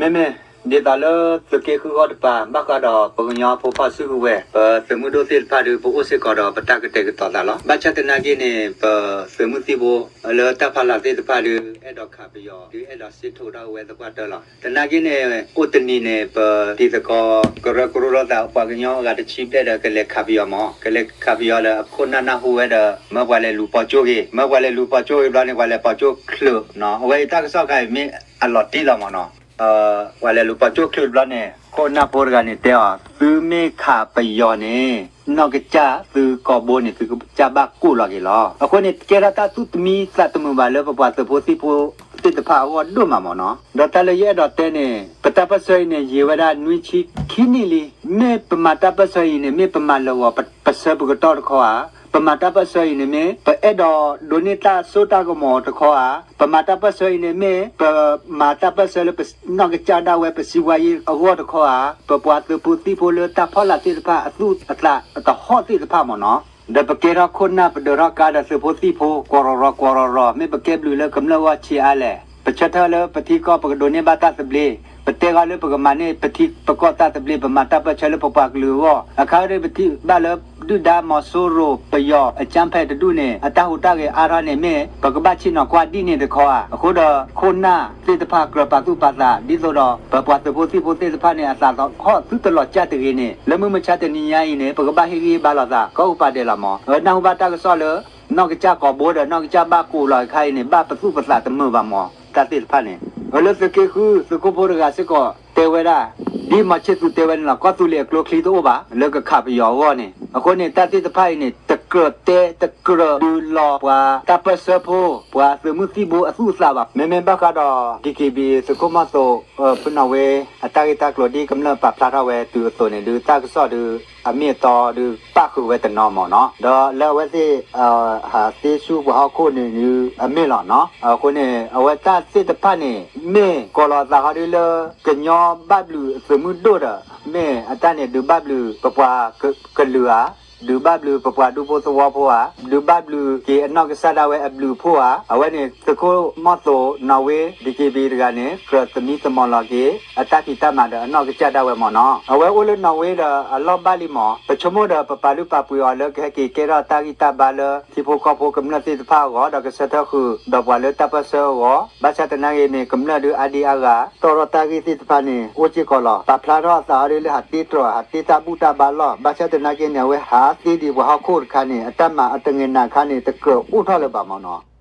မ့မ့ၢ်ဒ်သိးလၢသုးက့ဃုဂီၢ်တပၤ ဘၣ်ဃးဒီးပှၤကညီဖိဖီၣ်စုကဝဲၤ ပသုးမုၢ်ဒိၣ်သ့ၣ်တဖၣ်ဒီး ပအိၣ်စ့ၢ်ကီးဒီးပတၢ်ကတဲာ်ကတီၤသးလီၤ. ဘၣ်ဆၣ်သနာ်က့န့ၣ် ပသုးမုၢ်သံၣ်ဘိလၢတၢ်ဖီလာ်သ့ၣ်တဖၣ်ဒီး အဲၣ်ဒိးခးပယီၤ ဒီးအဲၣ်ဒိးစ့ထိးထီၣ်ဝဲသပှၢ်တၢၢ်လီၤ. သနာ်က့န့ၣ် အိၣ်တနံၤန့ၣ် ပတံၤသကိး ကရၢကရိလိာ်သး ပှၤကညီအဂၤတဆံဘျဲၣ်ဒီး ကလဲၤခးပယီၤမး, ကလဲၤခးပယီၤဒီး အခိၣ်နၢ်နၢ်ဟူဝဲဒီး မၢပှၤလဲၤလူၤပိာ်ကၠိဂ့ၤ, မၢပှၤလဲၤလူၤပိာ်ကၠိဂ့ၤဘျီန့ၣ် ပှၤလဲၤပိာ်ကၠိချုးနီၤ. အဝဲအံၤတၢ်ကစီၣ်ခါအံၤမ့ၢ်အလီၤတံၢ်လီၤမးနီၤ. ပှၤလဲၤလူၤပိာ်ကၠိချုးတဘျီန့ၣ် ခိၣ်နၢ်ဖိတဂၤန့ၣ်တဲအီၤ သုမ့ၢ်ခးပယီၤန့ၣ် နီၢ်ကစၢ်သုကိာ်ဘိန့ၣ် သုကစၢ်ဘၣ်ကိၢ်လီၤက့ၤလီၤ. အဃိန့ၣ် ကဲထီၣ်တၢ်သူၣ်တမံသးတမုာ်ဘၣ်လၢပပှၤသုးဖိသံၣ်ဖိသ့ၣ်တဖၣ်အဂီၢ်ဒိၣ်မးမးနီၤ. ဒီးတၢ်လၢယအဲၣ်ဒိးတဲန့ၣ် ပတၢ်ပၢၢ်ဆၢအံၤန့ၣ် ယံာ်ဝဲဒၣ်နွံဆံခံနံၣ်လံ. မ့ၢ်ပမၤတၢ်ပၢၢ်ဆၢအံၤန့ၣ် မ့ၢ်ပမၤလၢာ်ဂီၤပဆၢပကတီၢ်တခီဧါ, ပမၤတၢ်ပၢၢ်ဆၢအံၤန့ၣ်မ့ၢ် ပအဲၣ်ဒိးဒိးန့ၢ်တၢ်စိတၢ်ကမီၤတခီဧါ, ပမၤတၢ်ပၢၢ်ဆၢအံၤန့ၣ်မ့ၢ် ပမၤတၢ်ပၢၢ်ဆၢလၢပနီၢ်ကစၢ်ဒၣ်ဝဲ ပစံးဝါယံအဂီၢ်တခီဧါ, ပပှၤသုးဖိသံၣ်ဖိလၢတၢ်ဖီလာ်သ့ၣ်တဖၣ်အသူၣ်အသးတဟီၣ်သ့ၣ်တဖၣ်မးနီၤ. ဒီးပကဲထီၣ်ခိၣ်နၢ်ပဒၢးထီၣ်ကါဒီးသုးဖိသံၣ်ဖိ ကွီၢ်ရီၢ်ရီၢ်ကွီၢ်ရီၢ်ရီၢ် မ့ၢ်ပကဲဘျုးလၢကမျၢၢ်ဂီၢ်ဆံးအါလဲၣ်. ပဆၢထၢၣ်လၢပထံကီၢ်ပကဒိးန့ၢ်ဘၣ်တၢ်သဘျ့, ပတဲဂီၢ်လၢပကမၤန့ၢ်ပထံပကီၢ်တၢ်သဘျ့ ပမၤတၢ်ပၢၢ်ဆၢလၢပပှၤကလုာ်အဂီၢ်, အခါဒီးပထံၣ်ဘၣ်လၢ ဒုၣ်ဒါမီၤစိရိၤပယီၤအကြမ်းဖက်တဒူၣ်န့ၣ် အတၢ်ဟူးတၢ်ဂဲၤအါထီၣ်န့ၣ်မ့ၢ် ပကဘၣ်ဆ့ၣ်နီၤကွၢ်ဒ်န့ၣ်တခီဧါ. အဃိဒီးခိၣ်နၢ်သ့ၣ်တဖၣ်ကြၢးပာ်သူၣ်ပာ်သး ဒ်သိးဒီးပပှၤသုးဖိသံၣ်ဖိသ့ၣ်တဖၣ်န့ၣ် အသးသဟီၣ်သုတလီၤကၢ်တဂ့ၤန့ၣ် လၢမုၢ်မဆါတနံၤညါအံၤန့ၣ် ပကဘၣ်ဟ့ၣ်ဂံၢ်ဟ့ၣ်ဘါလိာ်သး ကီၢ်ပူၤပာ်ဒဲးလီၤမး. အဝဲနၢ်ဟူဘၣ်တၢ်ကစီၣ်လၢ နီၢ်ကစၢ်ကိာ်ဘိဒီး နီၢ်ကစၢ်ဘၣ်ကိးလီၤအခါအံၤန့ၣ် ဘၣ်ပသူၣ်ပသးတမုာ်ဘၣ်မး တၢ်သ့ၣ်တဖၣ်န့ၣ်. အလၢသုးက့ဃု သုးခိၣ်ဖိတဂၤစ့ၢ်ကီးတဲဝဲဒၣ် ဒ်မီၤဆ့သူတဲဝဲန့ၣ်လီၤ. ကီၢ်သူလ့ၤအကျိချံတအိၣ်ဘၣ် လၢကခးပယီၤအဂီၢ်န့ၣ်. အဃိန့ၣ် တၢ်သ့ၣ်တဖၣ်အံၤန့ၣ် တကြၢးတဲတကြၢးဒုးလီၤပှၤတၢ်ပၢၢ်ဆၢဖိ ပှၤသုးမုၢ်သံၣ်ဘိအသူၣ်အသးဘၣ်. မ့မ့ၢ်ဘၣ်ဃးဒီး DKB သုးခိၣ်မီၢ်သိး ဖုနီၣ်ဝ့ အတၢ်ဂ့ၢ်တၢ်ကျိၤဒ်ကမျၢၢ်ပာ်ဖျါထီၣ်ဝဲတုၤအသိးန့ၣ် ဒုးတၢ်ကစီၣ်ဒုး အမ့ၢ်အတီဒုးပၣ်ဃုာ်ဝဲတနီၤမးနီၤ. ဒီးလၢအဝဲသ့ၣ် ဟးသ့ဆူပှၤဟီၣ်ခိၣ်န့ၣ်ဒုးအမ့ၢ်လီၤနီၤ. အဃိန့ၣ် အဝဲတၢ်သ့ၣ်တဖၣ်န့ၣ် မ့ၢ်ကိးလီၤအသးဟီဒုးလၢ ကညီဘၣ်ဘျုးသုးမုၢ်ဒိၣ်ဒီး မ့ၢ်အတၢ်န့ၣ်ဒုးဘၣ်ဘျုးပပှၤကလုာ်ဧါ, ဒုးဘၣ်ဘျုးပပှၤဒူဖိသဝီဖိဧါ, ဒုးဘၣ်ဘျုးက့ၤအနီၢ်ကစၢ်ဒၣ်ဝဲအဘျုးအဖှိၣ်ဧါ. အဝဲန့ၣ် သုးခိၣ်မီၢ်သိးနီၣ်ဝ့ DKB တဂၤန့ၣ် ကြၢးသမံသမိးလီၤက့ၤ အတၢ်ဖံးတၢ်မၤဒီးအနီၢ်ကစၢ်ဒၣ်ဝဲမးနီၤ. အဝဲအိၣ်လၢနီၣ်ဝ့ဒီးအလီၢ်ဘၣ်လံမး, ပဆိကမိၣ်ဒီးပပာ်လုၢ်ပာ်ပှ့ၤအီၤလၢကဟဲက့ၤကဲထီၣ်တၢ်ဂံၢ်တၢ်ဘါလၢ ထံဖိကီၢ်ဖိကမျၢၢ်သ့ၣ်တဖၣ်အဂီၢ် ဒီးကဆၢထၢၣ်ဃုာ်ဒီးပှၤလၢတၢ်ပၢၢ်ဆၢအဂီၢ်. ဘၣ်ဆၣ်သနာ်က့န့ၣ် ကမျၢၢ်ဒုးအါဒံအါဂၤ တီၣ်ထီၣ်တၢ်ဂ့ၢ်သ့ၣ်တဖၣ်န့ၣ် အိၣ်စ့ၢ်ကီးလီၤ. ပာ်ဖျါထီၣ်အသးအီၤဒ်လၢဟးတ့တြီၤ ဟးတ့တၢ်ဘူၣ်တၢ်ဘါလီၢ်. ဘၣ်ဆၣ်သနာ်က့န့ၣ် အဝဲဟးသ့ဒံးပှၤဟီၣ်ခိၣ်တခါန့ၣ် အတၢ်မၤအတဂ့ၤနာ်ခါန့ၣ် တကြၢးအိၣ်ထီၣ်လၢၤဘၣ်မးနီၤ.